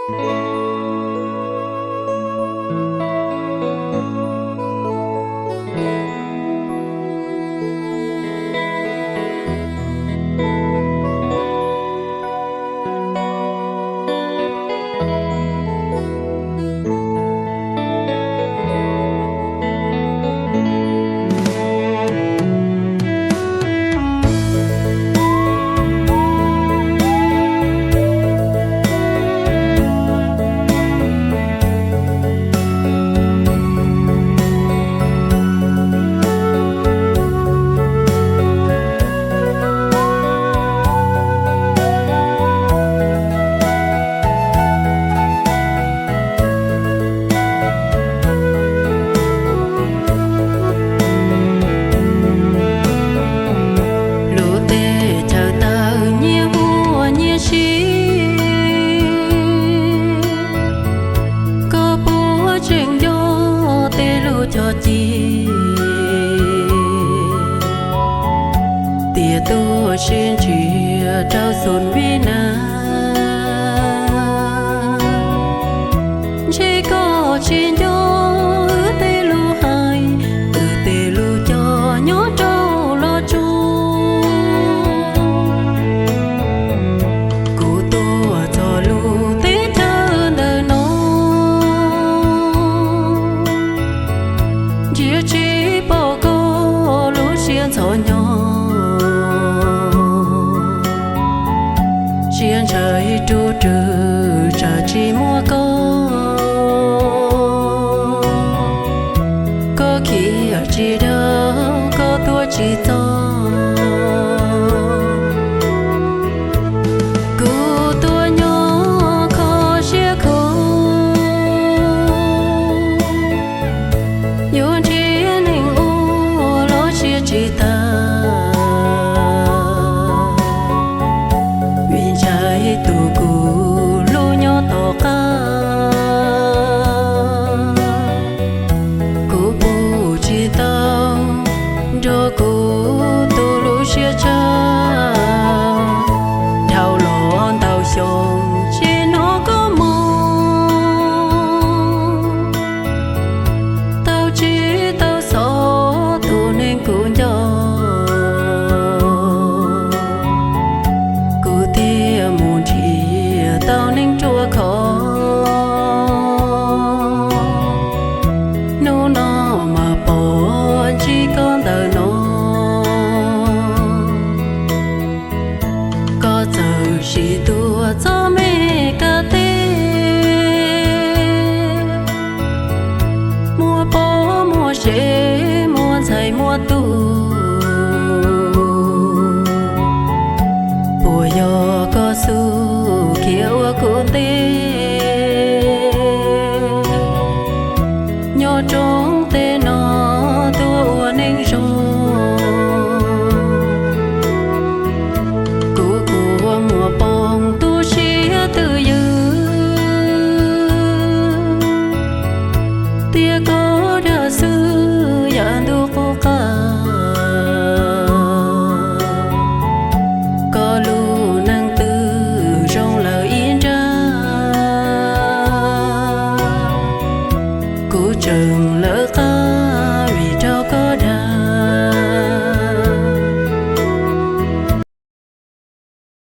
Lub teb chaws tawg nyiaj huaj nyiaj sib, koj puas tseem nco tej lus cog ci? Tias tuaj sib nrhiav rau xus Vib Nab, ntshe koj tsis nco wb tej lus hais, wb tej lus cog nyob rau Los Tsuas. Kuv tuaj txog lub teb chaws ntawm no, ntsia tsis pom koj lub siab ntxhov hnyo, siab ntshaw ib rub rwg tsam tsis muaj koj. Koj khiav tsis dhau, koj tuaj tsis txog, kuv tuaj nyob kho siab kho, yuav nrhiav neeg ua los siab tsis tag, vim ntshai tus